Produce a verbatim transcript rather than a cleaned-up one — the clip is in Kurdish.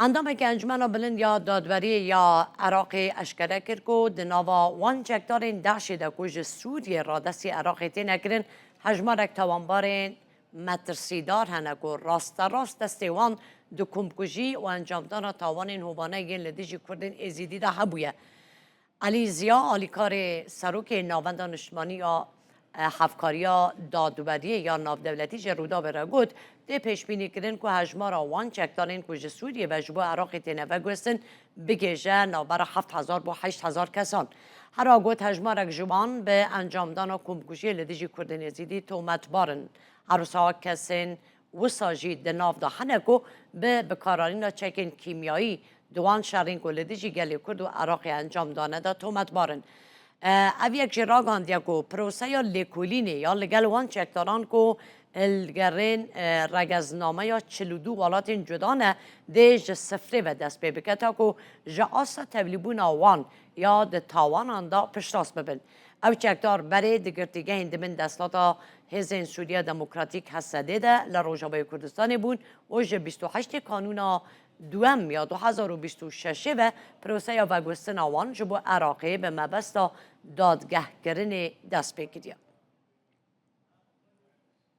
Endameke Encûmena Bilind ya Dadweriyê ya Iraqê eşkere kir ku di nava wan çekdarên DAIŞê de ku ji Sûriyê radestî Iraqê têne kirin, hejmarek tawanbarên metirsîdar hene ku rasterast destê wan di komkujî û encamdana tawanên hovane yên li dijî Kurdên Êzîdî de hebûye. Elî Ziya, alîkarê serokê Navenda Niştimanî ya, e, Hevkariya Dadweriyê ya Navdewletî ji Rûdawê re got, tê pêşbînîkirin ku hejmara wan çekdarên ku ji Sûriyê ve ji bo Iraqê têne veguhestin, bigihêje navbera heft hezar bo heşt hezar kesan. Hera got, hejmarek ji wan bi encamdana komkujiyê li dijî Kurdên Êzîdî tometbar in. Her wisa kesên wisa jî di nav de hene ku bi bikaranîna çekên kîmyayî di wan şerên ku li dijî gelê Kurd û Iraqê encam dane de tometbar in. E, ev yek jî ragihandiye ku proseya lêkolînê ya li gel wan çekdaran ku li gerên, e, regeznameya çil û du welatên cuda ne, dê ji sifrê ve dest pê bike, ta ku ji asta tevlîbûna wan ya di tawanan de piştrast bibin. Ew çekdar berê di girtîgehên di bin desthilata Hêzên Sûriya Demokratîk, H S D, de li Rojavayê Kurdistanê bûn û ji bîst û heştê Kanûna duwem ya du hezar û bîst û şeşê ve proseya veguhestina wan ji bo Iraqê bi mebesta dadgehkirinê dest pê kiriye.